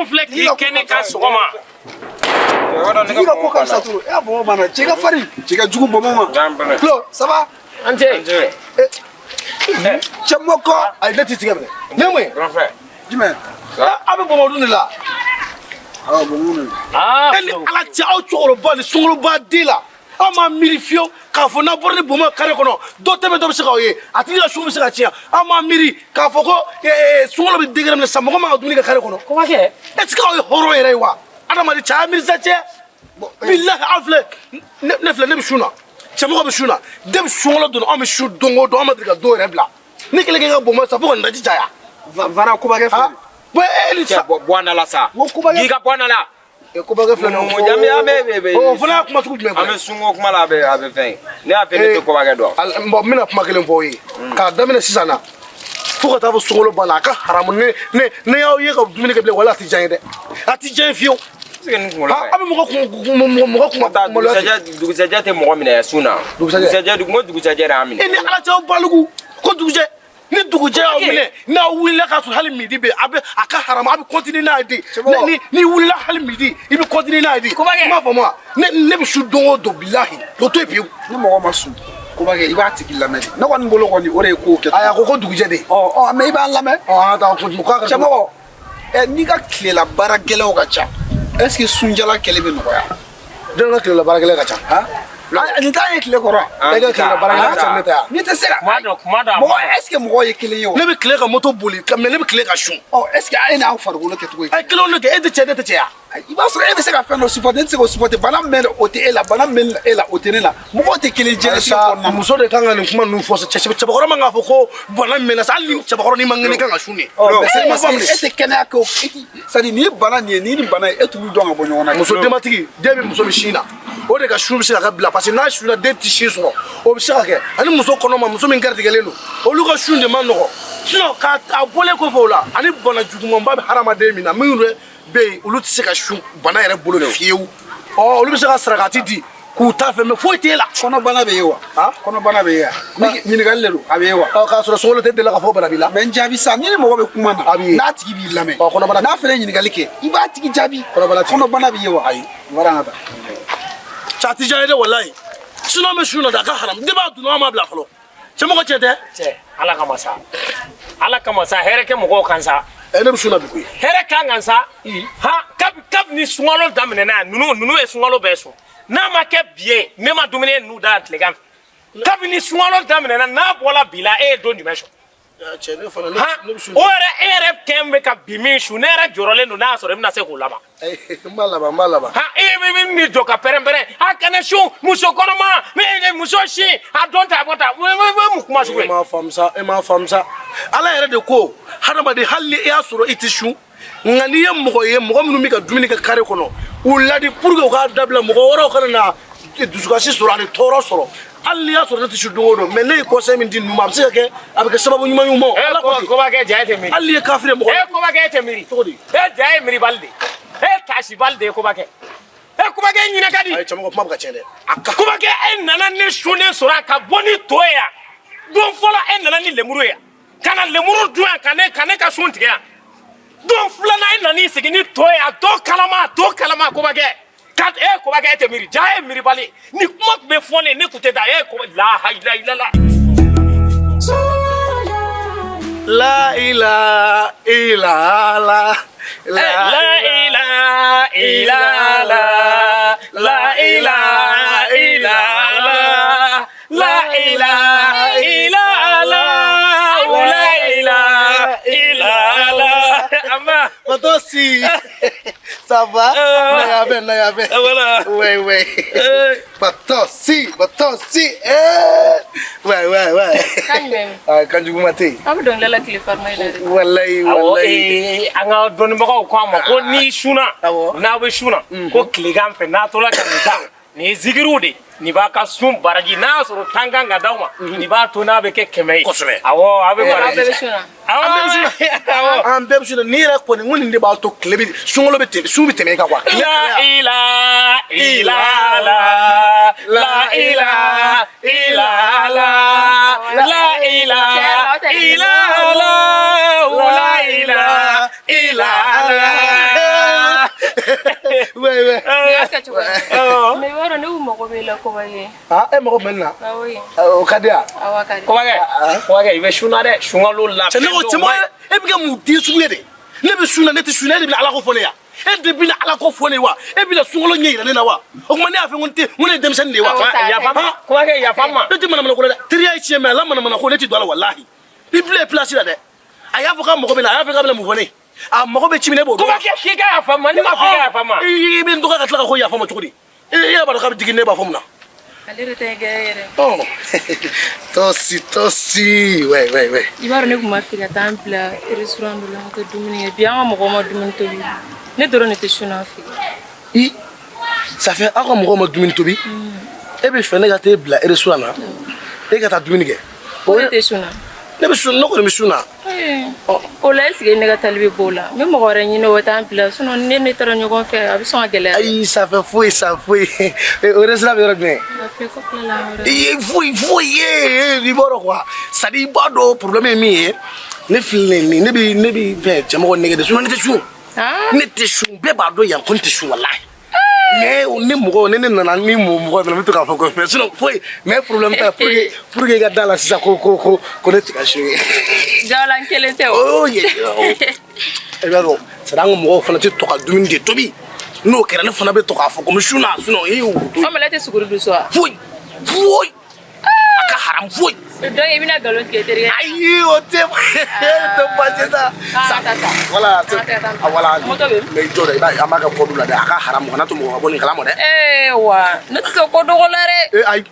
mun filɛ k'i kɛ ne kan sɔgɔma. Tigi ka ko ka fisa trop. E ka bɔnbɔn banna. Cɛ ka farin. Cɛ ka jugu bɔnbɔn ma. Flo, ça va? An cɛ. Cɛmɔgɔ. Ayi, ne t'i tigɛ minɛ. Ne mun ye? Grand frère. Jumɛn? A bɛ bɔnbɔn dun de la. Awɔ, bɔnbɔn de. Aa. E ni Ala cɛ, aw cɛkɔrɔba ni sunkuruba den la, aw m'a miiri fiyewu k'a fɔ n'a bɔra ni bɔnbɔn kare kɔnɔ, dɔ tɛmɛ, dɔ bɛ se k'aw ye, a tigi ka sun bɛ se ka tiɲɛ. Aw m'a miiri k'a fɔ ko sunkalo bɛ degré min na sisan, mɔgɔ man ka dumuni kɛ kare kɔnɔ. Kobakɛ. Est ce que aw ye hɔrɔn yɛrɛ ye wa? Adamaden cɛ, a y'a miiri sa cɛ. Bilahi, aw filɛ, ne filɛ, ne bɛ sun na, cɛmɔgɔ bɛ sun na. Depuis sunkalo donna, anw bɛ sun don o don, anw ma deli ka dɔw yɛrɛ bila. Ne kɛlen k'e ka bɔnbɔn san fo ka naji caya. Vara, kobakɛ filɛ. Bon, e ni sa. Cɛ, bɔ an da la sa. N ko kobakɛ. K'i ka bɔ an da la. Kobakɛ filɛ nin ye. An bɛ O fana y'a kuma sugu jumɛn? An bɛ sunko kuma la, a bɛ fɛn ye. Ne y'a fɛ, ne tɛ kobakɛ dɔn. Bon, n bɛna kuma kelen fɔ aw ye. K'a daminɛ sisan na fo ka taa fɔ sunkalo banna, a ka haramu ne y'aw ye ka dumuni kɛ bilen, wala a tɛ diya n ye dɛ, a tɛ diya n ye fiyewu. A bɛ mɔgɔ kun mɔgɔ kun maloya. Dugusɛjɛ tɛ mɔgɔ minɛ sun na. Dugusɛjɛ, n ko dugusɛjɛ de y'a minɛ. E ni Ala cɛ, aw baliku ko dugujɛ, ni dugujɛ y'aw minɛ, n'aw wulila k'a sɔrɔ hali midi bɛ, a bɛ a ka haramu, a bɛ continuer n'a ye de. Ni n'i wulila hali midi, i bɛ continuer n'a ye de. I m'a faamu wa? Ne bɛ su don o don, bilahi, o to yen fiyewu. Ni mɔgɔ ma sun, kobakɛ, i b'a tigi lamɛn de. Ne kɔni bolo kɔni, o de ye kow kɛ. Ayi, a ko ko dugujɛ de. Ɔ ɔ, mais i b'an lamɛn. Ɔ, an ka taa ko k'a ka. Cɛmɔgɔ, ɛ, n'i ka tilela baara gɛlɛnw ka ca, est ce que sunjala kɛlɛ bɛ nɔgɔya? Jɔn ka tilela baara gɛlɛn ka ca? Han, nin t'a ye tile kɔrɔ. E ka tilela baara gɛlɛn ka ca, ne tɛ yan. N'i tɛ se ka. Kuma dɔ, kuma dɔ. Mɔgɔ, est ce que mɔgɔ ye kelen ye o? Ne bɛ tile ka moto boli, mais ne bɛ tile ka sun. Ɔ, est ce que e n'aw farikolo kɛcogo ye? Ayi, kelenw de kɛ, e tɛ cɛ, ne tɛ cɛ ya. I b'a sɔrɔ e bɛ se ka fɛn dɔ supporter, ne tɛ se k'o supporter. Bana min bɛ o tɛ e la, bana min bɛ e la, o tɛ ne la. Mɔgɔw tɛ kelen diɲɛlatigɛ kɔnɔna na. Muso de kan ka nin kuma ninnu fɔ. Cɛbakɔrɔ man k'a fɔ ko bana min bɛ na sa, hali ni cɛbakɔrɔ n'i ma ŋɛnɛ, kan ka sun de. Ɔ, mais e tɛ kɛnɛya kɛ o, c'est à dire nin ye bana nin ye, nin ni bana ye, e t'olu dɔn ka bɔ ɲɔgɔn na. Muso denbatigi, den bɛ muso min sin na, o de ka sun bɛ se ka kɛ bila, parce que n'a sunna, den tɛ sin sɔrɔ, o bɛ se ka kɛ. Ani muso kɔnɔma, muso min garijɛgɛlen don, olu ka sun de man nɔgɔ. Sinon k'a a bɔlen kɔfɛ o la, ani bana jugumanba bɛ hadamaden min na, minnu yɛrɛ bɛ yen, olu tɛ se ka sun bana yɛrɛ bolo fiyewu. Ɔ, olu bɛ se ka sarakati di k'u ta fɛ, mais foyi t'e la. Kɔnɔbana bɛ ye wa? Kɔnɔbana bɛ ye wa? Ɲininkali de don, a bɛ ye wa? Ɔ, k'a sɔrɔ sunkalo tɛ deli ka fɔ bana b'i la. Mais n jaabi sa, ni ni mɔgɔ bɛ kuma na, n'a tigi b'i lamɛn, ɔ, kɔnɔbana, n'a fana ye ɲininkali kɛ, i b'a tigi jaabi. Kɔnɔbana, kɔnɔbana bɛ ye wa? Ayi, wara an ka taa. Cɛ, a tɛ diya n ye dɛ, walayi. Sinon an bɛ sun na de, a ka haramu. Depuis a donna, an m'a bila fɔlɔ. Cɛmɔgɔ, cɛ tɛ. Cɛ, Ala kama sa, Ala kama sa, hɛrɛ kɛ mɔgɔw kan sa. Ɛ, ne bɛ sun na bi koyi. Hɛrɛ kan kan sa. Han, kabini sunkalo daminɛna yan, ninnu ye sunkalo bɛɛ sun. N'a ma kɛ bi ye, ne ma dumuni ye ninnu da tilegan fɛ. Kabini sunkalo daminɛna, n'a bɔla bi la, e ye don jumɛn sun? Cɛ, ne fana, ne bɛ sun. O yɛrɛ, e yɛrɛ kɛn bɛ ka bi min sun, ne yɛrɛ jɔrɔlen don n'a y'a sɔrɔ e bɛna se k'o laban. N b'a laban, n b'a laban. Han, e bɛ min jɔ ka pɛrɛn-pɛrɛn, a kana sun, muso kɔnɔma, muso sin, a dɔn ta, a bɔ ta, o ye mun kuma sugu ye? E m'a faamu sa, e m'a faamu sa. Ala yɛrɛ de ko hadamaden, hali ni e y'a sɔrɔ i tɛ sun, nka n'i ye mɔgɔ ye, mɔgɔ minnu bɛ ka dumuni kɛ kare kɔnɔ, u ladi pour que u k'a dabila, mɔgɔ wɛrɛw kana na dusukasi sɔrɔ ani tɔɔrɔ sɔrɔ. Hali n'i y'a sɔrɔ ne tɛ su don o don, mais ne ye conseil min di ninnu ma, a bɛ se ka kɛ, a bɛ kɛ sababu ɲuman y'u ma. Ala ko ten. Kobakɛ, ja e tɛ miiri. Hali n'i ye kafiri ye, mɔgɔ. E Kobakɛ, e tɛ miiri. Cogo di? E ja ye miiribali de ye. E taasibali de ye Kobakɛ. E Kobakɛ, ɲinɛ ka di. Ayi, cɛmɔgɔ, kuma bɛ ka tiɲɛ dɛ. A ka. Kobakɛ, e nana ne sunnen sɔrɔ yan ka bɔ ni to ye yan. Don fɔlɔ, e nana ni lemuru ye yan. Ka na lemuru dun yan, ka ne ka sun tigɛ yan. Don filanan, e nan'i sigi ni to ye, a dɔ kalama, a dɔ kalama. Kobakɛ. Ka e Kobakɛ, e tɛ miiri, ja e miiribali. Ni kuma tun bɛ fɔ ne, ne tun tɛ taa e ko la hayilayilala. La ilaha illallah. La ilaha illallah. La ilaha illallah. La ilaha illallah. La ilaha illallah. Ama. Patosi. Ça va? Naya naya. Voilà. Ouais, ouais. Patosi, Patosi. Eh. Ouais, ouais, ouais. Kan jumɛn? Ah, kan jugu ma tɛ yen. Aw bɛ dɔnkili la tile farima in na dɛ. Walayi, Awɔ, walayi. An ka dɔnnibagaw ko a ma ko n'i sunna, Awɔ. n'a bɛ sunna, ko tilegan fɛ, n'a tora ka nin da, nin ye zikiriw de, nin b'a ka sun baraji, n'a y'a sɔrɔ tan kan ka d'aw ma, nin b'a to n'a bɛ kɛ 100 ye. Kosɛbɛ. Awɔ, a bɛ Aw baraji. bɛɛ bɛ sun na. Awɔ, An bɛɛ bɛ sun na. Awɔ. An bɛɛ bɛ sun na. N'i yɛrɛ kɔni, n ko nin de b'a to tile bɛ, sunkalo bɛ tɛmɛ, sun bɛ tɛmɛ i kan quoi. La ilaha illallah, la ilaha illallah, la ilaha illallah, la ilaha illallah. Ouais ouais. Nin y'a kɛcogo ye. Mais i b'a dɔn ne kun mago b'e la Kobakɛ. Ah, e mago bɛ nin na? Ah oui. O ka di yan. Awɔ, a ka di. Kobakɛ, Kobakɛ, i bɛ sun na dɛ, sunkalo la. Cɛ, ne ko cɛ, e bɛ kɛ mun den sugu ye de? Ne bɛ sun na, ne tɛ sun na, e de bɛna Ala ko fɔ ne ya. E de bɛna Ala ko fɔ ne wa? E bɛna sunkalo ɲɛ yira ne na wa? O tuma ne y'a fɛ ko n tɛ, n ko ne ye denmisɛnnin de ye wa? Awɔ, sa. Yafa n ma, Kobakɛ, yafa n ma. Ne tɛ manamana ko la dɛ. Teriya ye tiɲɛ mais a la manamana ko ne tɛ don a la walahi. I bila i place la dɛ. A y'a fɔ k'a mago bɛ n na, a y'a fɔ k'a bɛna mun fɔ ne ye? A mago bɛ ci min na, e b'o dɔn. Kobakɛ, k'i ka yafa n ma, ne m'a fɔ i ka yafa n ma. I bɛ n dɔgɔya ka tila ka ko yafa n ma cogo di? E yɛrɛ b'a dɔn k'a bɛ digi ne b'a fɔ mun na? Ale de ta ye gɛrɛ yɛrɛ. Oh. Tosi, tosi. Ouais, ouais, ouais. I b'a dɔn ne kun b'a fɛ ka taa n bila restaurant dɔ la ka taa dumuni kɛ. Bi an ka mɔgɔw ma dumuni tobi. Ne dɔrɔn de tɛ sun an fɛ. I, ça fait aw ka mɔgɔw ma dumuni tobi. E bɛ fɛ ne ka t'e bila restaurant na. E ka taa dumuni kɛ. O de tɛ sun na. Ne bɛ sun, ne kɔni bɛ sun na. O la est-ce que ne ka taali bɛ bɔ o la? N bɛ mɔgɔ wɛrɛ ɲini o bɛ taa n bila, sinon ne taara ɲɔgɔn fɛ a bɛ sɔn ka gɛlɛya. Ayi, ça fait foyi, ça foyi. O restaurant bɛ yɔrɔ jumɛn? A filɛ kɔfɛla la yɔrɔ. I foyi foyi ye, i b'a dɔn quoi. C'est à dire i b'a dɔn problème ye min ye. Ne filɛ nin ye, ne bɛ fɛn cɛmɔgɔ nɛgɛ de, sinon ne tɛ sun. Ne tɛ sun, bɛɛ b'a dɔn yan ko ne tɛ sun walahi. Mais ni mɔgɔ ni ne nana ni mɔgɔ fana bɛ to k'a fɔ ko mais sinon foyi, mais problème t'a pour que i ka da la sisan ko ko ko ko ne tɛ ka sun ye. Jawala n kelen tɛ o. Oh ye. I b'a dɔn, c'est à dire an ka mɔgɔw fana tɛ to ka dumuni de tobi. N'o kɛra ne fana bɛ to k'a fɔ ko n bɛ sun na, sinon e y'o to. Ɔ, mais e tɛ sogo dun so wa? Foyi foyi. A ka haram foyi. Donc i bɛna nkalon tigɛ terikɛ. Ayi, o tɛ o tɛ baasi ye sa. Ah, ta ta. Voilà. Ah, ta. Voilà. Moto bɛ yen? Mais jɔ dɛ, i b'a ye an b'a kɛ kɔdu la dɛ, a ka haram, kana to mɔgɔ ka bɔ nin kalama dɛ. Ee wa, ne tɛ se ko dogo la dɛ. E ayi,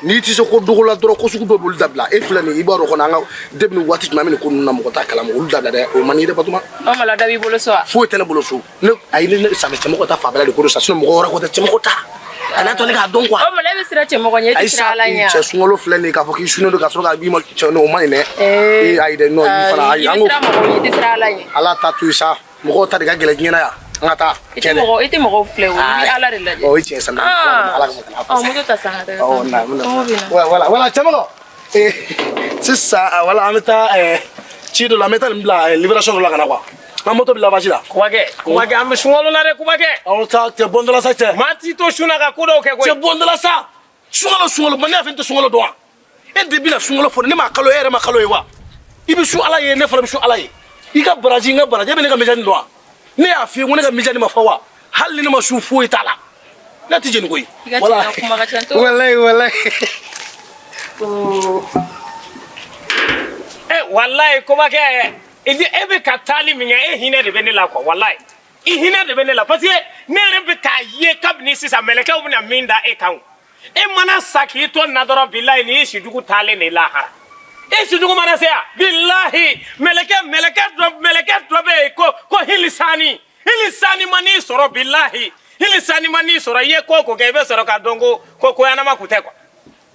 n'i tɛ se ko dogo la dɔrɔn, ko sugu dɔ b'olu dabila. E filɛ nin ye, i b'a dɔn kɔni an ka depuis ni waati jumɛn an bɛ nin ko ninnu na, mɔgɔ t'a kalama, olu dabila dɛ, o man di dɛ Batuma. Ɔ, mala da b'i bolo so wa? Foyi tɛ ne bolo so. Ne ayi, ne sanfɛ cɛmɔgɔ ta fanfɛla de ko don sa, sinon mɔgɔ wɛrɛ ko tɛ, cɛmɔgɔ ta. Kana to ne k'a dɔn quoi. Ɔ, mala e bɛ siran cɛmɔgɔ ɲɛ, e tɛ siran Ala ɲɛ. Cɛ, sunkalo filɛ nin ye, k'a fɔ k'i sunnen don ka sɔrɔ k'a i ma cɛ, o man ɲi dɛ. Ee. Ee ayi dɛ, non, i fana ayi. I bɛ An ko siran mɔgɔw ɲɛ, i tɛ siran Ala ɲɛ. Ala ta to yen sa, mɔgɔw ta de ka gɛlɛn diɲɛ na yan. An ka taa. I tɛ mɔgɔ, i tɛ mɔgɔw filɛ o, i bɛ Ala de lajɛ. O ye tiɲɛ sa. Ala ka Ɔ, moto ta san ka taa. Ɔ, na na. Kɔngɔ bɛ n na. Voilà voilà cɛmɔgɔ. Ee sisan, voilà, an bɛ taa ci dɔ la, an bɛ taa nin bila livraison dɔ la ka na quoi. An moto bɛ lavage la. Kobakɛ, Kobakɛ, an bɛ sunkalo la dɛ, Kobakɛ. Awɔ, sa cɛ bɔn dɔ la sa cɛ. Maa t'i to sun na ka ko dɔw kɛ koyi. Cɛ bɔn dɔ la sa. Sunkalo sunkalo, ma ne y'a fɔ n tɛ sunkalo dɔn wa? E de bɛna sunkalo fɔ ne ma, kalo e yɛrɛ ma kalo ye wa? I bɛ sun Ala ye, ne fana bɛ sun Ala ye. I ka baraji, n ka baraji, e bɛ ne ka misali dɔn wa? Ne y'a f'i ye ko ne ka misali ma fa wa? Hali ni ne ma sun, foyi t'a la. Ne tɛ jɛni koyi. I ka cɛ ka kuma ka ca to. Walayi walayi. E walayi Kobakɛ, e bɛ ka taali min kɛ, e hinɛ de bɛ ne la quoi, walayi. I hinɛ de bɛ ne la parce que ne yɛrɛ bɛ k'a ye kabini sisan mɛlɛkɛw bɛna min da e kan. E mana sa k'i to nin na dɔrɔn, bilayi, nin y'i sijugu taalen de ye lahara. E sijugu mana se yan, bilahi, mɛlɛkɛ dɔ bɛ yen ko hilisani. Hilisani ma n'i sɔrɔ, bilahi. Hilisani ma n'i sɔrɔ, i ye ko o ko kɛ, i bɛ sɔrɔ k'a dɔn ko ɲɛnama kun tɛ quoi.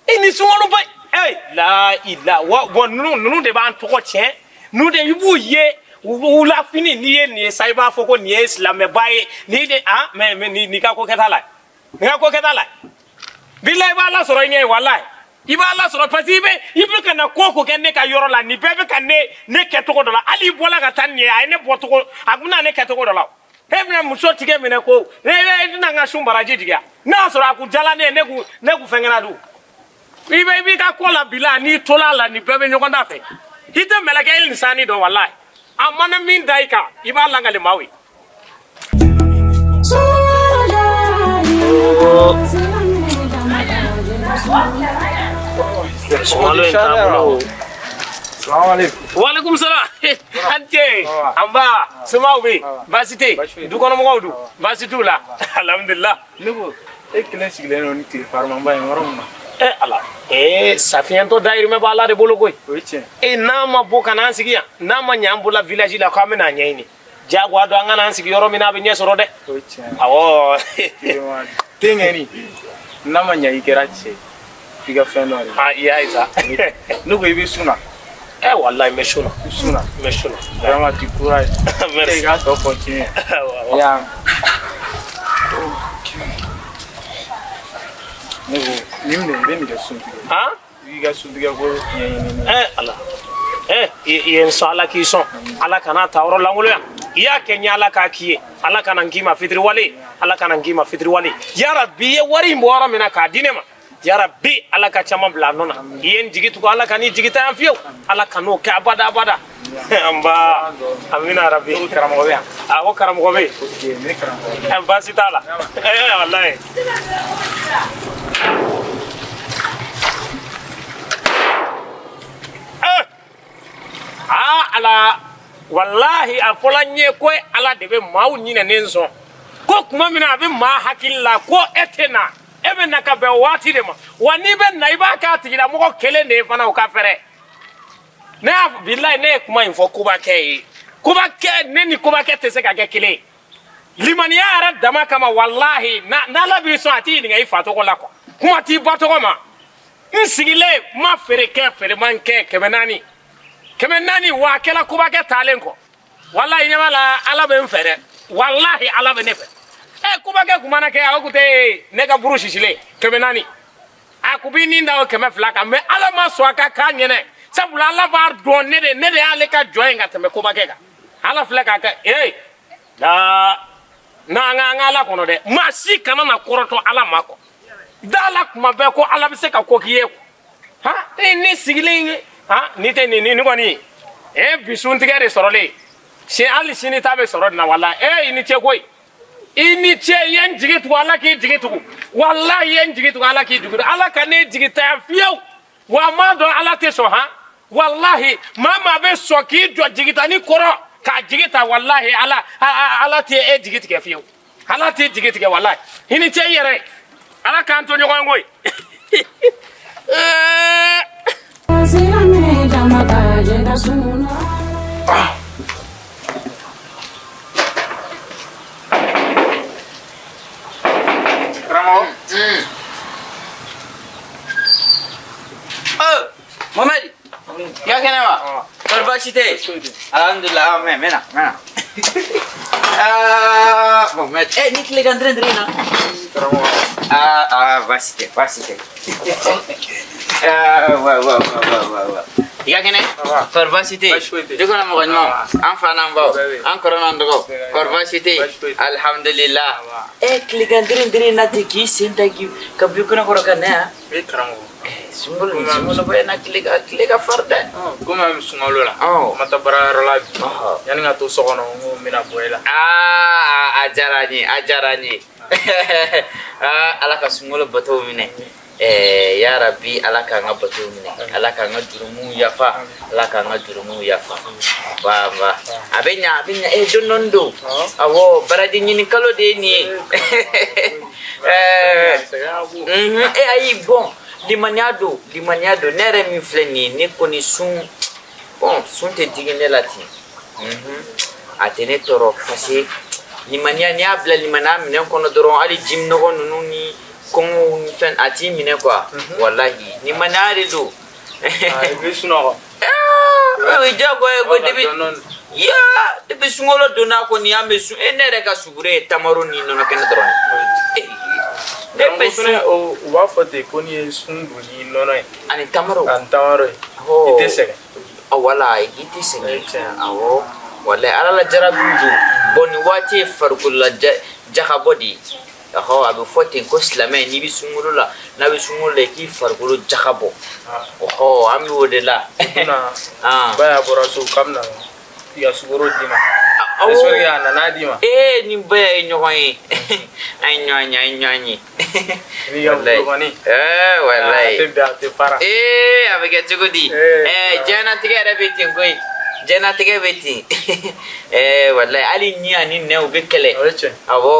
E ni sunkaloba, e la ila wa bɔn, ninnu de b'an tɔgɔ tiɲɛ. Ninnu de i b'u ye wulafini, n'i ye nin ye sa, i b'a fɔ ko nin ye silamɛba ye, nin de ah mais nin ka ko kɛta la, nin ka ko kɛta la, bilahi, i b'a lasɔrɔ i ɲɛ ye, walahi i b'a lasɔrɔ, parce que i bɛ ka na ko o ko kɛ ne ka yɔrɔ la, nin bɛɛ bɛ ka ne kɛ cogo dɔ la. Hali i bɔla ka taa nin ye, a ye ne bɔ cogo, a bɛna ne kɛ cogo dɔ la. E bɛna muso tigɛ minɛ ko ne e tɛna n ka sun baraji jigin yan. N'a y'a sɔrɔ a kun jala ne ye, ne kun fɛnkɛna dun. I b'i ka ko la bila, n'i tola la, nin bɛɛ bɛ ɲɔgɔn da fɛ. I tɛ mɛlɛkɛ i nisani dɔn, walahi. A mana min da i kan, i b'a lakale maaw ye. Sunkalo in taabolo. Walekum salam. An ce, an ba, somaw bɛ yen, baasi tɛ yen, dukɔnɔmɔgɔw dun, baasi t'u la, alhamdulilah. Ne ko e kelen sigilen don ni tile farimanba ye yɔrɔ min na. E ala, ee safiyɛntɔ dayirimɛ b'Ala de bolo koyi. O ye tiɲɛ. E n'a ma bɔ ka n'an sigi yan, n'a ma ɲɛ an bolo village la k'an bɛna ɲɛɲini, jagoya don an ka n'an sigi yɔrɔ min na, a bɛ ɲɛ sɔrɔ dɛ. O ye tiɲɛ. Awɔ. Denkɛni, n'a ma ɲɛ i kɛra cɛ ye, f'i ka fɛn dɔ de. Ah, i y'a ye sa. Ne ko i bɛ sun na. E walayi, n bɛ sun na. I bɛ sun na. N bɛ sun na. Vraiment, du courage. Merci. E k'a tɔ continuer. Awɔ. Ya. Ne ko nin minɛ, i bɛ nin kɛ suntigɛ. Han? I b'i ka suntigɛ ko ɲɛɲini. E ala. I ye n sɔn, Ala k'i sɔn. Ala kana ta yɔrɔ lankolonya. I y'a kɛ n ye, Ala k'a k'i ye. Ala kana n k'i ma fitiriwale, Ala kana n k'i ma fitiriwale. Yarabi, i ye wari in bɔ yɔrɔ min na k'a di ne ma, yarabi, Ala ka caman bila a nɔ na. I ye n jigi tugu, Ala ka n'i jigi ta yan fiyewu. Ala ka n'o kɛ abada abada. Nba, amina rabi. Karamɔgɔ bɛ yan? A ko karamɔgɔ bɛ yen. Ok, ne karamɔgɔ. Ɛ, baasi t'a la. Ɛ, walayi. Ɛ, aa Ala, walahi, a fɔla n ye ko Ala de bɛ maaw ɲinɛnen sɔn, ko tuma min na a bɛ maa hakili la ko e tɛ na, e bɛ na ka bɛn o waati de ma. Wa n'i bɛ na, i b'a k'a tigilamɔgɔ kelen de ye fana, o ka fɛrɛ. Ne y'a bilayi, ne ye kuma in fɔ kobakɛ ye. Kobakɛ, ne ni kobakɛ tɛ se ka kɛ kelen ye limaniya yɛrɛ dama kama. Walahi, n'Ala b'i sɔn, a t'i ɲininka i fa tɔgɔ la quoi, kuma t'i ba tɔgɔ ma. N sigilen ma feere kɛ, feere man kɛ, 400, 400, wa a kɛla kobakɛ taalen kɔ. Walahi, ɲɛ b'a la, Ala bɛ n fɛ dɛ. Walahi, Ala bɛ ne fɛ. Ɛ, kobakɛ kun mana kɛ, a ko tɛ ne ka buru sisilen 400, a kun b'i nin da o 200 kan, mais Ala ma sɔn a ka k'a ɲɛnɛ, sabula Ala b'a dɔn ne de y'ale ka jɔn ye ka tɛmɛ kobakɛ kan. Ala filɛ k'a kɛ. Ee, aa, n'an ka an ka Ala kɔnɔ dɛ, maa si kana na kɔrɔtɔ Ala ma kɔ da la kuma bɛɛ ko Ala bɛ se ka ko k'i ye han. Ni sigilen han, ni tɛ nin kɔni e bi suntigɛ de sɔrɔlen si, hali sini ta bɛ sɔrɔ nin na. Wala e, i ni ce koyi, i ni ce. I ye n jigi tugu, Ala k'i jigi tugu. Walahi, i ye n jigi tugu, Ala k'i jigi tugu. Ala ka ne jigi ta yan fiyewu. Wa n m'a dɔn Ala tɛ sɔn han. Walahi, maa bɛ sɔn k'i jɔ jigitani kɔrɔ k'a jigi ta, walahi, Ala Ala tɛ e jigi tigɛ fiyewu. Ala t'i jigi tigɛ, walahi. I ni ce i yɛrɛ ye. Ala k'an to ɲɔgɔn ye koyi. Ɛɛ. Silamɛ jama ka jɛ ka sun. Karamɔgɔ. Oh, Mohamed, i ka kɛnɛ wa? Kɔri baasi tɛ yen? Alhamdulilah, ah, mɛ, n bɛ na, n bɛ na. Ah, Mohamed, eh, ni tile ka n dɛrɛ na. Karamɔgɔ. Ah, ah, baasi tɛ, baasi tɛ. Ah, wa, wa, wa, wa, wa, wa. I ka kɛnɛ? Kɔri baasi tɛ yen? Baasi foyi tɛ yen. Du kɔnɔ mɔgɔ ɲumanw, an fa n'an baw, Bɛɛ bɛ yen. an kɔrɔ n'an dɔgɔw, kɔri baasi tɛ yen? Baasi foyi tɛ yen. Alhamdulilah. Eh, tile ka n dɛrɛ na ten k'i sen da k'i ka bɔ i kɔnɔ kɔrɔ ka na yan. E karamɔgɔ. Sunkalo ni sunkalo ba in na, tile ka farin dɛ. Komi an bɛ sunkalo la. Awɔ. N ma taa baarayɔrɔ la bi. Ɔhɔ. Yanni ka to so kɔnɔ, n ko n bɛna bɔ e la. Aa, a diyara n ye, a diyara n ye. Aa, Ala ka sunkalo batow minɛ. Ɛɛ, yarabi, Ala k'an ka batow minɛ. Ala k'an ka jurumuw yafa. Ala k'an ka jurumuw yafa. Wa wa. A bɛ ɲa, a bɛ ɲa. Eh, dɔɔni dɔɔni don. Awɔ, baraji ɲini kalo de ye nin ye. Ɛɛ. Sɛgɛn ka bon. E ayi, bon, limaniya don, limaniya don. Ne yɛrɛ min filɛ nin ye, ne kɔni sun, bon, sun tɛ digi ne la ten. A tɛ ne tɔɔrɔ parce que limaniya, n'i y'a bila limaniya minɛn kɔnɔ dɔrɔn, hali jiminɔgɔ ninnu ni kɔngɔw ni fɛn, a t'i minɛ quoi. Walahi, limaniya de don. Ah, i bɛ sunɔgɔ. Ah, o ye diyagoya ye ko depuis Dɔɔni dɔɔni. Ya, depuis sunkalo donna kɔni, an bɛ sun. E, ne yɛrɛ ka sugure ye tamaro ni nɔnɔ kɛnɛ dɔrɔn de ye. Ne bɛ Karamɔgɔ sun fɛnɛ, u b'a fɔ ten ko n'i ye sun don ni nɔnɔ ye ani tamaro ani tamaro ye, Ɔ. i tɛ sɛgɛn. Ah, wala, i tɛ sɛgɛn. O ye tiɲɛ ye. Awɔ, walayi, Ala la jarabiw don. Bon, nin waati ye farikolola jakabɔ de ye. Ɔhɔ, a bɛ fɔ ten ko silamɛ, n'i bɛ sunkalo la, n'a bɛ sunkalo la, i k'i farikolo jakabɔ. Ɔhɔ, an bɛ o de la. Tuna Ah. ba y'a bɔra so k'a bɛna i ka sukaro d'i ma. Awɔ. J'espère que a nana d'i ma. Ee, ni ba ye ɲɔgɔn ye, an ye ɲɔgɔn ye, an ye ɲɔgɔn ye. N'i ka Walayi. bolo kɔni. Ɛɛ, walayi. A tɛ bɛn, a tɛ fara. Ee, a bɛ kɛ cogo di? Ee, ɛɛ, diɲɛnatigɛ yɛrɛ bɛ ten koyi, diɲɛnatigɛ bɛ ten. Ɛɛ, walayi, hali ɲi ani nɛ, u bɛ kɛlɛ. O ye tiɲɛ. Awɔ,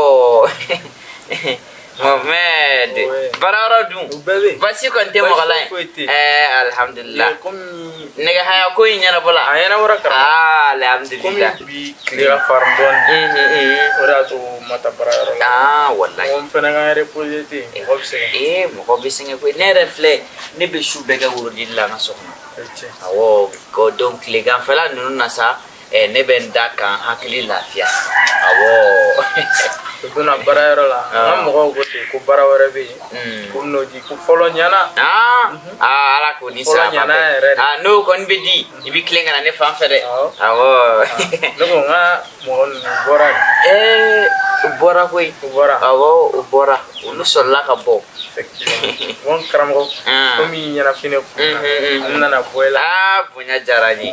Mohamed. Ouais. Baarayɔrɔ dun? U bɛɛ bɛ yen. Basi kɔni tɛ Basi mɔgɔ la yen? foyi tɛ yen. Ɛɛ, alhamdulilah. Komi Nɛgɛhaya ko in ɲɛnabɔ la? A ɲɛnabɔra, karamɔgɔ. Aa, alhamdulilah. Komi bi tile ka farin dɔɔni. O de y'a to n ma taa baarayɔrɔ la. Aa, walayi. N ko n fɛnɛ ka n reposer ten, mɔgɔ bɛ sɛgɛn. Ee, mɔgɔ bɛ sɛgɛn koyi. Ne yɛrɛ filɛ, ne bɛ su bɛɛ kɛ wurudili la an ka so kɔnɔ. O ye tiɲɛ. Awɔ, ko donc tileganfɛla ninnu na sa, ne bɛ n da kan hakili lafiya. Awɔ. O donna baarayɔrɔ la an ka mɔgɔw ko ten ko baara wɛrɛ bɛ yen ko n'o di ko fɔlɔ ɲɛna. Aa aa, Ala k'o ni Fɔlɔ sira ɲɛna yɛrɛ de. Aa, n'o kɔni bɛ di, i bɛ tilen ka na ne fan fɛ dɛ. Awɔ. Awɔ. Ne ko n ka mɔgɔ ninnu bɔra de. Ee, u bɔra koyi. U bɔra. Awɔ, u bɔra, olu sɔrɔla ka bɔ. Effectivement. Bon karamɔgɔ, komi i ɲɛnafin ne kun na, n nana bɔ i la. Aa, bonya diyara n ye.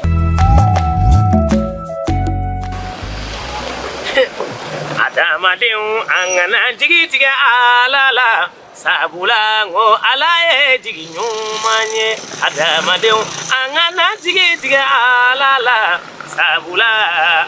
Adamadenw, an kana jigi tigɛ Ala la, sabula n ko Ala ye jigi ɲuman ye. Adamadenw, an kana jigi tigɛ Ala la, sabula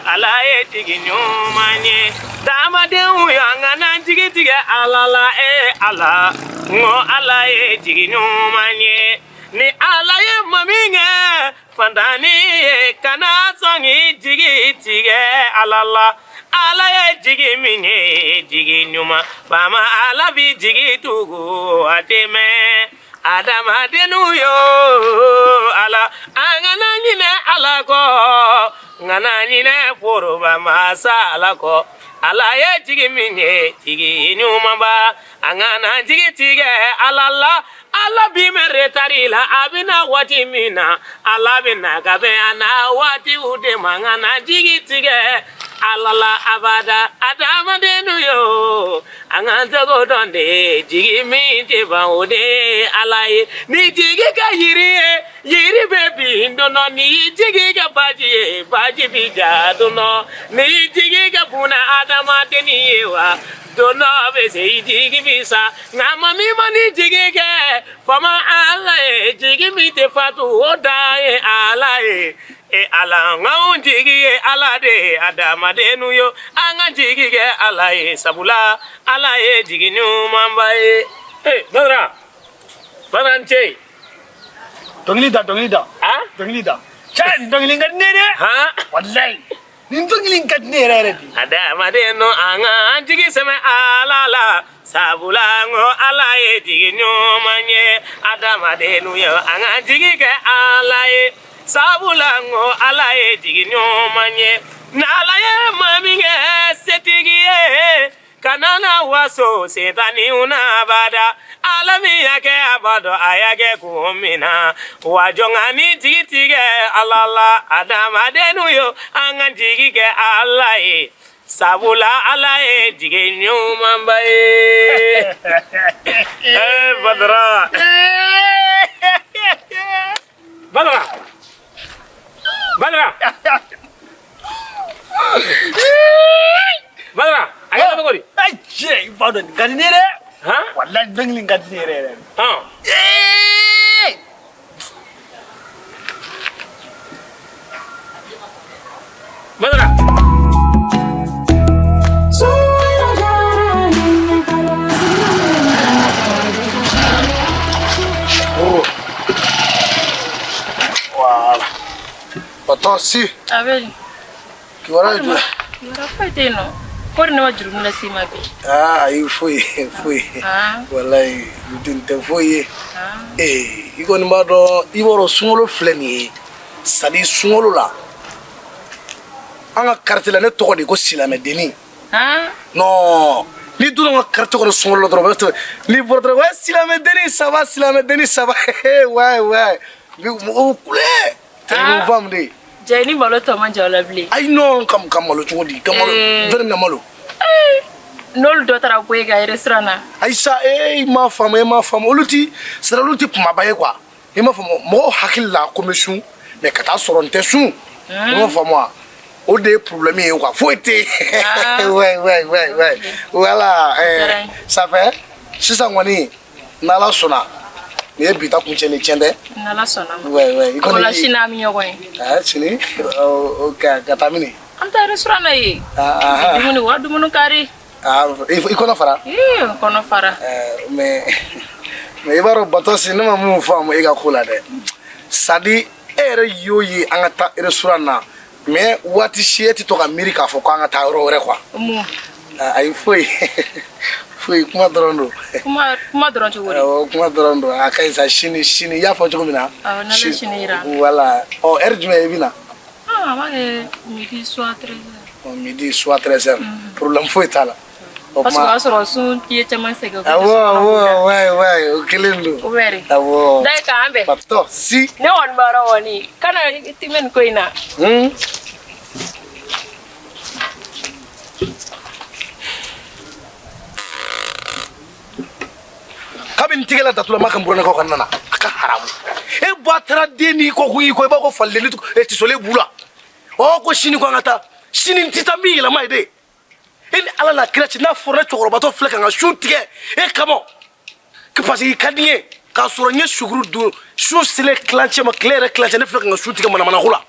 Ala ye jigi ɲuman ye. Adamadenw, an kana jigi tigɛ Ala la. E Ala, n ko Ala ye jigi ɲuman ye. Ni Ala ye maa min kɛ fantani ye, kana sɔn k'i jigi tigɛ Ala la. Ala ye jigi min ye jigi ɲuman, faama Ala bi jigi tugu a dɛmɛ. Adamadenw yo, Ala, an kana ɲinɛ Ala kɔ, n kana ɲinɛ foroba masa Ala kɔ. Ala ye jigi min ye jigi ɲumanba, an kana jigi tigɛ Ala la. Ala bi mɛn retari la, a bɛna waati min na, Ala bɛna ka bɛn a na waatiw de ma. N kana jigi tigɛ Ala la abada. Adamadenw yo, an k'an tɔgɔ dɔn de, jigi min tɛ ban, o de ye Ala ye. Ni jigi kɛ yiri ye, yiri bɛ bin don dɔ. Ni y'i jigi kɛ baji ye, baji bi ja don dɔ. Ni y'i jigi kɛ buna adamadenni ye wa, don dɔ bɛ se, i jigi bi sa. Nka maa min ma ni jigi kɛ faama Ala ye, jigi min tɛ fatu, o dan ye Ala ye. E Ala, nkanw jigi ye Ala de ye. Adamadenw yo, an ka jigi kɛ Ala ye, sabula Ala ye jigi ɲumanba ye. Ee Badara, Badara, n ce. Dɔnkili da, dɔnkili da. A dɔnkili da. Cɛ, nin dɔnkili in ka di ne ye dɛ. Han. Walayi, nin dɔnkili in ka di ne yɛrɛ yɛrɛ de. Adamaden no, an ka an jigi sɛmɛ Ala la, sabula n ko Ala ye jigi ɲuman ye. Adamaden yo, an ka jigi kɛ Ala ye, sabula n ko Ala ye jigi ɲuman ye. N'Ala ye maa min kɛ setigi ye, kana na waso setaniw na abada. Ala min y'a kɛ, a b'a dɔn a y'a kɛ kun min na. Wa jɔn ka ni jigi tigɛ Ala la. Adamadenw yo, an ka jigi kɛ Ala ye, sabula Ala ye jigi ɲumanba ye. Ee Badara, Badara, Badara, Badara, a kɛra cogo di? Ayi cɛ, i b'a dɔn nin ka di ne ye dɛ. Han. Walayi, dɔnkili in ka di ne yɛrɛ yɛrɛ de. Hɔn. Ee! Badara. Suwero jara hinɛ kalo silamɛ jama ka jɛ Oh. Voilà. Patron, si. A bɛ di? Kibaruya ye jumɛn? Kibaruya foyi tɛ yen nɔ. Kɔri ne ma jurumu lase i ma bi? Aa, ayi, foyi foyi. Ah. Walayi, nin tɛ foyi ye. Ah. Ee, i kɔni b'a dɔn, i b'a dɔn sunkalo filɛ nin ye. C'est à dire sunkalo la, an ka quartier la, ne tɔgɔ de ko silamɛdennin. Ah. Non, n'i donna an ka quartier kɔnɔ sunkalo la dɔrɔn, u b'a fɔ, n'i bɔra dɔrɔn, ouais, silamɛdennin, ça va, silamɛdennin, ça va, ouais ouais. Mɔgɔw kule. Ah. I faamu de. Jɛ, ni malo tɔ man jan o la bilen. Ayi non, ka malo cogo di? Ka malo, Eh. jɔnni bɛna malo? N'olu dɔ taara bɔ e ka restaurant na. Ayisa, e m'a faamu, e m'a faamu, olu ti, c'est à dire olu ti kumaba ye quoi. I m'a faamu, mɔgɔw hakili la ko n bɛ sun, mais ka taa sɔrɔ n tɛ sun. I m'a faamu wa? O de ye problème ye quoi, foyi tɛ yen. Ah. Ouais, voilà. Diyara n ye. Ça fait sisan kɔni, n'Ala sɔnna, nin ye bi ta kuncɛlen tiɲɛ tɛ? N'Ala sɔnna ma. Ouais, i O la kɔni. sini an bɛ ɲɔgɔn ye. Ah, sini o ka taa mini? An bɛ taa restaurant na yen. Ah, ah. Dumuni wa dumuni kari. Ah, i kɔnɔ fara? Ee, n kɔnɔ fara. Mais i b'a dɔn Batɔsi, ne ma mun faamu e ka ko la dɛ. C'est à dire e yɛrɛ y'o ye an ka taa restaurant na, mais waati si e tɛ to ka miiri k'a fɔ k'an ka taa yɔrɔ wɛrɛ quoi. Mun? Ah, ayi, foyi foyi, kuma dɔrɔn don. Kuma dɔrɔn cogo di? Awɔ, kuma dɔrɔn don. A ka ɲi sa, sini sini, i y'a fɔ cogo min na. Awɔ, n'Ala ye sini yira an na. Voilà, ɔ, heure jumɛn i bɛ na? Ah, a b'a kɛ midi soit 13 heures. Bon, midi soit 13 heures, problème foyi t'a la. Parce que o y'a sɔrɔ sun ye caman sɛgɛn. Awɔ awɔ, ouais ouais, o kelen don. O bɛ de. Awɔ. Da k'an bɛn. Patɔ si. Ne kɔni b'a dɔn kɔni kana i tɛmɛ nin ko in na. Kabini tigɛla datula ma ka n buranakaw ka nana a ka haramu e ba taara den n'i kɔ kun y'i kɔ i b'a ko faliden tisolen b'u la ɔ ko sini ko an ka taa sini n tɛ taa n b'i yɛlɛma ye de e ni ala n'a kira cɛ n'a fɔra ne cɛkɔrɔbatɔ filɛ ka n ka sun tigɛ e kama parce que i ka di n ye k'a sɔrɔ n ye sukuru dun sun selen tilancɛ ma tile yɛrɛ tilancɛ ne filɛ ka n ka sun tigɛ manamanako la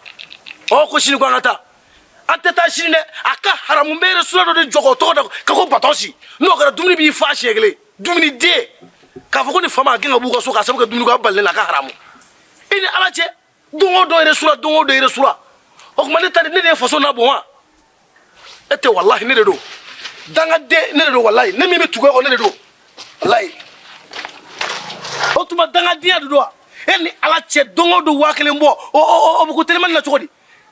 ɔ ko sini ko an ka taa an tɛ taa sini dɛ a ka haramu n bɛ restaurant dɔ de jɔ k'o tɔgɔ da ka ko batɔ si n'o kɛra dumuni b'i fa siɲɛ kelen dumuni den k'a fɔ ko ni fa ma gɛn ka b'u ka so k'a sababu kɛ dumuni ko a balilen la a ka haramu i ni ala cɛ don o don restaurant don o don restaurant o tuma ne ta ne de ye faso nabɔ wa e tɛ walahi ne de don dangaden ne de don walahi ne min bɛ tugu e kɔ ne de don walahi o tuma dangadenya de don wa e ni ala cɛ don o don 1000 bɔ o o o bɛ ko telimani na cogo di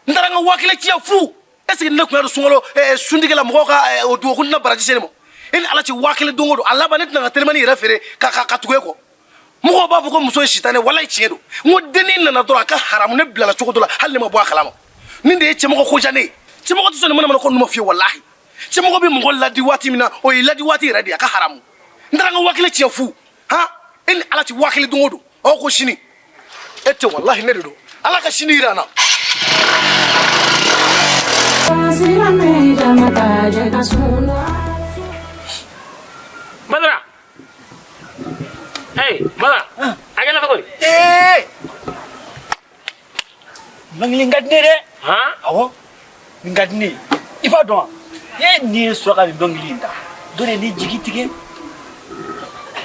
n taara n ka 1000 tiɲɛ fu est ce que ne tun y'a dɔn sunkalo suntigɛ la mɔgɔw ka o dugawu ko n tɛna baraji se ne ma e ni ala cɛ 1000 don o don a laban ne tɛna n ka telimani yɛrɛ feere ka tugu e kɔ mɔgɔw b'a fɔ ko muso ye sitanɛ walayi tiɲɛ don n ko dennin nana dɔrɔn a ka haramu ne bilala cogo dɔ la hali ne ma bɔ a kalama nin de ye cɛmɔgɔ ko diya ne ye cɛmɔgɔ tɛ sɔn nin manamana ko ninnu ma fiyewu walahi cɛmɔgɔ bɛ mɔgɔ ladi waati min na o ye ladi waati yɛrɛ de ye a ka haramu n taara n ka 1000 tiɲɛ fu han e ni ala cɛ 1000 don o don aw ko sini e tɛ walahi ne de don ala ka sini yira n na. Badara hey Badara a kɛra cogo di. Ee dɔnkili in ka di ne ye dɛ. Han. Awɔ nin ka di ne ye i b'a dɔn wa e nin ye sɔrɔ ka nin dɔnkili in da dɔ de ye ne jigi tigɛ.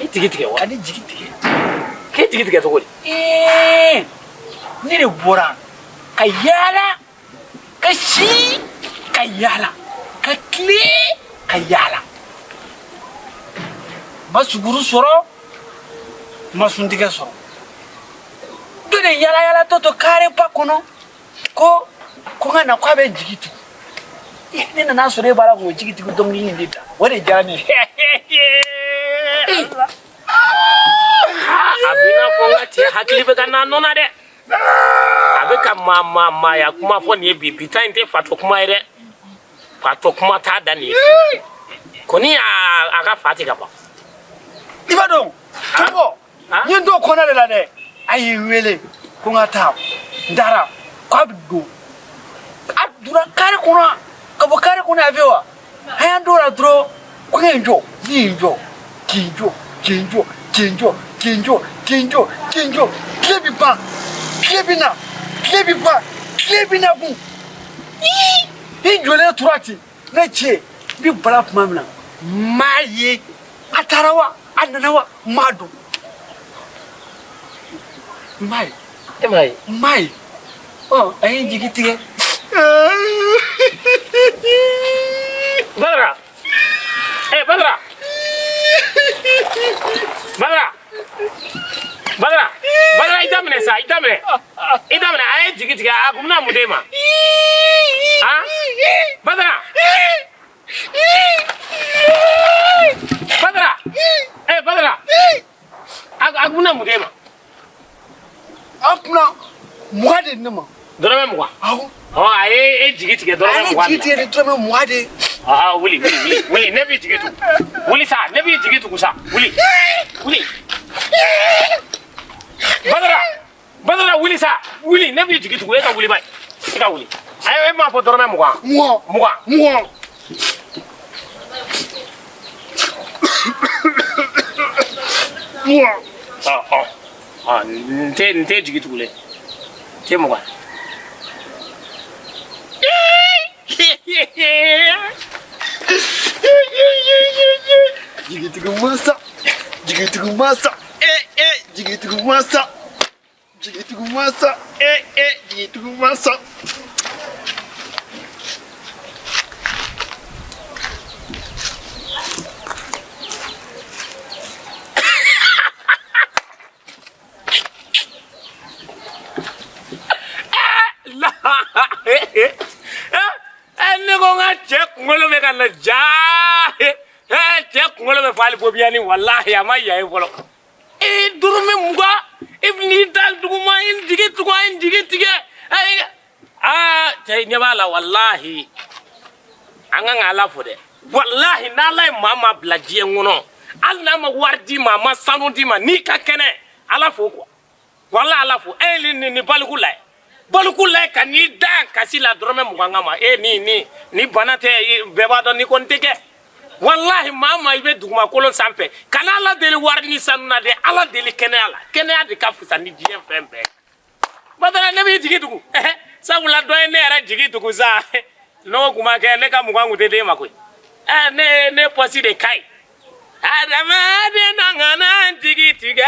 I jigi tigɛ wa. Ka ne jigi tigɛ. K'e jigi tigɛ cogo di. Ee ne de bɔra ka yaala ka si ka yaala ka tile ka yaala n ma suguru sɔrɔ n ma suntigɛ sɔrɔ dɔ de yaala yaalatɔ to kareba kɔnɔ ko ko n ka na k'a bɛ n jigi tugu ne nana sɔrɔ e b'a la k'o jigi tugu dɔnkili in de da o de diyara ne ye. A b'i n'a fɔ n ka cɛ hakili bɛ ka n'a nɔ na dɛ. A bɛ ka maa maa maaya kuma fɔ nin ye bi bi ta in tɛ fatɔ kuma ye dɛ. Fatɔ kuma t'a da nin ye. Kɔni a ka fa tɛ ka ban. I b'a dɔn karamɔgɔ n ye n t'o kɔnɔ de la dɛ a ye n wele ko n ka taa n taara k'a bɛ don a donna kare kɔnɔ ka bɔ kare kɔnɔ a fɛ wa a y'an t'o la dɔrɔn ko n ye n jɔ ne ye n jɔ k'i jɔ k'i jɔ k'i jɔ k'i jɔ k'i jɔ k'i jɔ tile bɛ ban tile bɛ na tile bɛ ban tile bɛ na kun ii i jɔlen tora ten ne cɛ n bɛ bala tuma min na n m'a ye a taara wa a nana wa n m'a dɔn n m'a ye e m'a ye n m'a ye ɔ a ye n jigi tigɛ. Badara eh Badara Badara Badara Badara i daminɛ sa i daminɛ i daminɛ a ye jigi tigɛ a kun bɛna mun d'e ma han Badara Badara eh Badara a kun bɛna mun d'e ma. A kun bɛna 20 de di ne ma. Dɔrɔmɛ 20. Awɔ. Ɔ a ye e jigi tigɛ dɔrɔmɛ 20. A ye ne jigi tigɛ ni dɔrɔmɛ 20 de ye. Aa wuli wuli wuli wuli ne b'i jigi tugu wuli sa ne b'i jigi tugu sa wuli wuli. Badara Badara wuli sa wuli ne b'i jigi tugu e ka wuli bayi e ka wuli. Ayi e m'a fɔ dɔrɔmɛ 20. 20. 20. 20. 20. Ɔ ɔ ɔ n tɛ jigi tugu dɛ n tɛ 20. Jigitigiw masa jigitigiw masa eh eh jigitigiw masa jigitigiw masa eh eh jigitigiw masa. Ne ko n ka cɛ kunkolo bɛ ka na ja. Ɛɛ, cɛ kunkolo bɛ fɔ hali bobiyani, walahi a ma yan ye fɔlɔ. E dɔrɔmɛ 20, e bɛ n'i da duguma, i jigi tugu, i jigi tigɛ. Aa, cɛ, ɲɛ b'a la, walahi an kan ka Ala fo dɛ. Walahi, n'Ala ye maa maa bila diɲɛ kɔnɔ, hali n'a ma wari d'i ma, a ma sanu d'i ma, n'i ka kɛnɛ, Ala fo quoi. Wala Ala fo. E ni ni baliku la baliku la ka n'i da kasi la dɔrɔmɛ 20 kama, e ni ni ni bana tɛ, bɛɛ b'a dɔn ni kɔni tɛ kɛ. Walahi, maa maa i bɛ dugumakolo sanfɛ, kana Ala deli wari ni sanu na dɛ, Ala deli kɛnɛya la. Kɛnɛya de ka fisa ni diɲɛ fɛn bɛɛ. Badara, ne b'i jigi tugu, sabula dɔ ye ne yɛrɛ jigi tugu sa. N'o kun ma kɛ, ne ka 20 kun tɛ d'e ma koyi. Ne pɔsi de ka ɲi. Adamaden na ŋana jigi tigɛ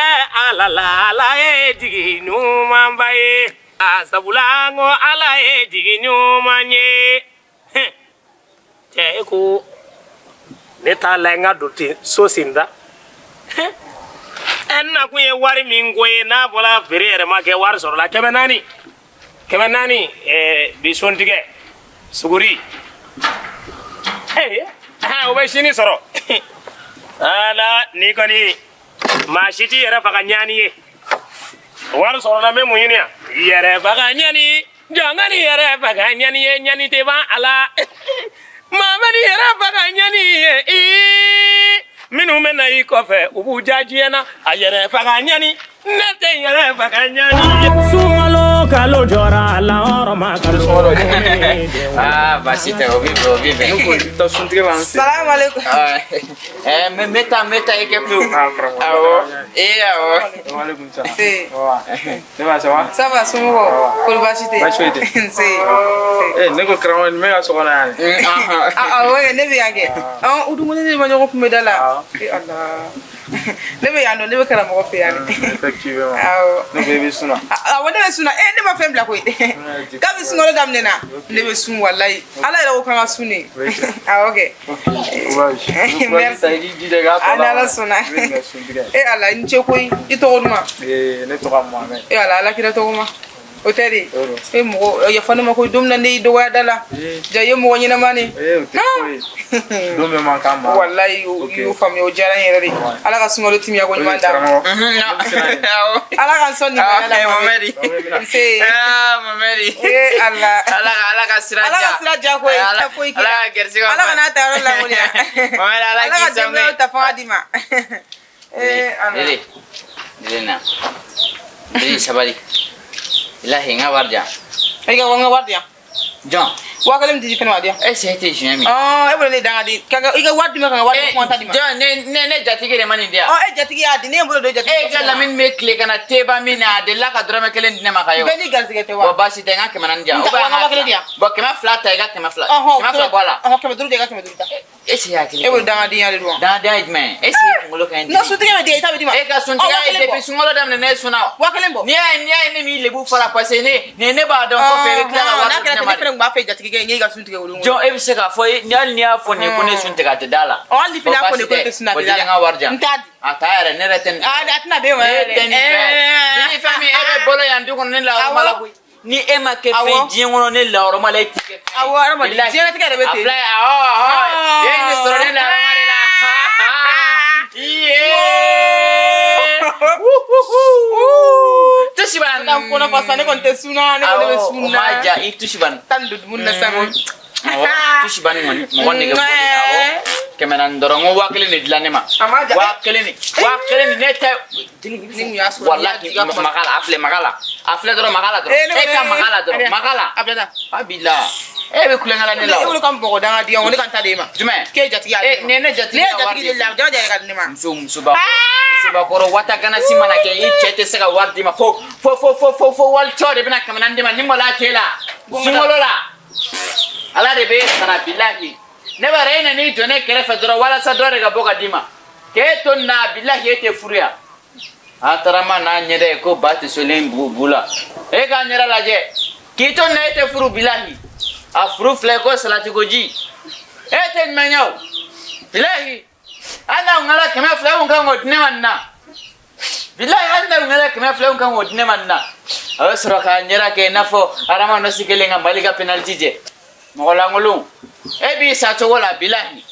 Ala la, Ala ye jigi ɲumanba ye. A sabula n ko Ala ye jigi ɲuman ye. Cɛ, e ko ne t'a la, n ka don ten so sen da. Ɛ, n nakun ye wari min ko ye, n'a bɔra feere yɛrɛ ma kɛ, wari sɔrɔla 400, 400. Ɛɛ, bi sontigɛ suguri, ee, o bɛ sini sɔrɔ. Ala, ni kɔni maa si t'i yɛrɛ faga ɲani ye. Wari sɔrɔla, n bɛ mun ɲini yan? Yɛrɛ faga ɲani, jɔn ka ni yɛrɛ faga ɲani ye, ɲani tɛ ban a la. Maa bɛ ni yɛrɛ faga ɲani ye, ii, minnu bɛ na i kɔfɛ, u b'u ja diɲɛ na. A yɛrɛ faga ɲani, ne tɛ yɛrɛ faga ɲani ye. Sunkalo kalo jɔra lahɔrɔma kalo. Ah, baasi tɛ, o b'i bɛn, o b'i bɛn. Ne ko i bɛ taa suntigɛ la an sen. Salam alaikum. Ah, n bɛ taa, n bɛ taa i kɛ pewu. Ah, karamɔgɔ. Awɔ, ee, awɔ. Waaleykum salam. Se. Ne ba, ça va? Ça va, somɔgɔw? Kɔri baasi tɛ? Baasi foyi tɛ. Nse. Eh, ne ko karamɔgɔ nin bɛ ka so kɔnɔ yan de. Ah ah, ouais, ne bɛ yan kɛ. Ah, u dun ko ne de ma ɲɔgɔn kun bɛ da la. Eh Allah. Ne bɛ yan nɔ, ne bɛ karamɔgɔ fɛ yan de. Effectivement. Awɔ. Ne ko i bɛ sun na. Awɔ, ne bɛ sun na. Eh, ne ma fɛn bila koyi. Kabi sunkalo daminɛna, ne bɛ sun walayi. Ala yɛrɛ ko k'an ka sun de. Awɔ kɛ. Courage. Merci. I k'i jija i k'a tɔ A ni Ala sɔnna. I bɛ nin kɛ suntigɛ. Eh Allah, i ni ce koyi. I tɔgɔ duman? Eh, ne tɔgɔ Mohamed. Eh Allah, Ala kira tɔgɔ ma. O tɛ de. O don. E mɔgɔ yafa ne ma koyi, don min na ne y'i dɔgɔya da la. Ja, i ye mɔgɔ ɲɛnama de. Eh, o tɛ foyi ye. Don bɛɛ man kan ma. Walayi, o Ok. y'o faamuya, o diyara n yɛrɛ de. Ala ka sunkalo timiya ko ɲuman d'a ma. Karamɔgɔ. Awɔ. Ala ka sɔn nin Ah, la. Mohamed. Nse. Ah, Mohamed. Eh Allah. Ala ka sira Ala ka sira diya koyi. Ala, Foyi k'i Ala la. ka gɛrisigɛ Ala ka n'a ta yɔrɔ lankolon. Mohamed, Ala Ala ka k'i sɔn. denbayaw ta fanga d'i ma. Eh Allah. Lele, Lele na. Lele, sabali. Ilahi, n ka wari di yan. I ka n ka wari di yan. Jɔn? 5000 min di fɛnɛ ma di yan. E se tɛ siɲɛ min. Ɔn, e bolo ne danga di. Ka i ka wari di ma, ka n ka wari di, kuma ta di ma. Jɔn, ne jatigi de ma nin di yan. Ɔ, e jatigi y'a di, ne ye n bolo don jatigi. E ka Lamini bɛ tile ka na teba min na, a delila ka dɔrɔmɛ kelen di ne ma ka ye o. Bɛɛ n'i garisɛgɛ tɛ wa? Bon, baasi tɛ, n ka 400 di yan. N ta- Ou bien wa n ka 1000 di yan. Bon, 200 ta, i ka 200. Ɔhɔn, 200 bɔ a la. Ɔhɔn, 500 di, i ka 500 ta. E se hakili. E bolo dangadenya de don wa? Dangadenya ye jumɛn ye? E se kunkolo ka ɲi. N ka suntigɛ bɛ di, i ta bɛ di ma. E ka Ɔ, suntigɛ wa ye kelen bɔ. depuis sunkalo daminɛ ne sunna wa. 1000 bɔ. N'i y'a ye ne m'i lebu fara, parce que ne b'a dɔn kɔfɛ i bɛ tila ka Ɔhɔn, wari n'a di kɛra ne ten, ma ne de. fɛnɛ tun b'a fɛ jatigikɛ ye, n k'e ka sun tigɛ olu. Jɔn, e bɛ se k'a fɔ ni hali n'i y'a fɔ nin ye ko ne sun tigɛ, a tɛ da la. Ɔ, hali ni fɛnɛ y'a fɔ nin ye ko ne tɛ sun, a Bon, tɛ da la. jeli, n ka wari di yan. N t'a di. A ta yɛrɛ, ne yɛrɛ tɛ nin. A tɛna bɛn ma Ne yɛrɛ. tɛ nin fɛ. Ni fɛn min e bɛ bolo yan du kɔnɔ, ne lahɔrɔma la koyi. Ni e ma kɛ fɛn diɲɛ kɔnɔ, ne lahɔrɔma la, e ti kɛ fɛn ye. Awɔ, hadamaden, Bilahi. diɲɛlatigɛ yɛrɛ bɛ ten. A filɛ, awɔ, awɔ. E ye nin sɔrɔ ne lahɔrɔma de la. Iye. Tusiban. N kɔnɔ fa sa, ne kɔni tɛ sun na, ne kɔni bɛ Awɔ, sun o na. ma ja, i tusiban. Taa nin don dumuni na sisan koyi. Awɔ, tusiban kɔni, mɔgɔ nege bɔli, awɔ. 400 dɔrɔn, n ko 1000 de dilan ne ma. A ma ja. 1000 de, 1000 de, ne tɛ. Ni kun y'a sɔrɔ. Walahi, maga la, a filɛ, maga la. A filɛ dɔrɔn, maga la dɔrɔn. Eh, ne E ka kɔni- maga la dɔrɔn, maga la. A bila tan. A bila. E bɛ kulonkɛ la ne la E o. bolo ka mɔgɔ danga di yan, ko ne ka n ta d'e ma. Jumɛn? K'e jatigi y'a di Eh, ne ma. ni ne jatigi Ne ye ka wari jatigi di. de la, jama jara ka di ne ma. Muso, musoba, musobakɔrɔ wata ganasi mana kɛ, i cɛ tɛ se ka wari d'i ma fo walicɔ de bɛna 400 d'i ma ni maloya t'e la sunkalo la. Ala de bɛ sara, bilahi. Ne b'a dɔn e nan'i jɔ ne kɛrɛfɛ dɔrɔn walasa dɔ de ka bɔ ka d'i ma k'e to nin na. Bilahi, e tɛ furu yan. A taara ma n'a ɲɛda ye ko ba tɛ solen bu bu la, e k'a ɲɛda lajɛ k'i to nin na, e tɛ furu. Bilahi, a furu filɛ ko salatikoji, e tɛ ɲuman ɲɛ o. Bilahi, hali n'a kun kɛra 200 ye, kun kan k'o di ne ma nin na. Bilahi, hali n'a kun kɛra 200 ye, kun kan k'o di ne ma nin na. A bɛ sɔrɔ k'a ɲɛda kɛ i n'a fɔ Adama nɔsi kelen ka Mali ka penalty jɛ. Mɔgɔ lankolon, e b'i sa cogo la, bilahi.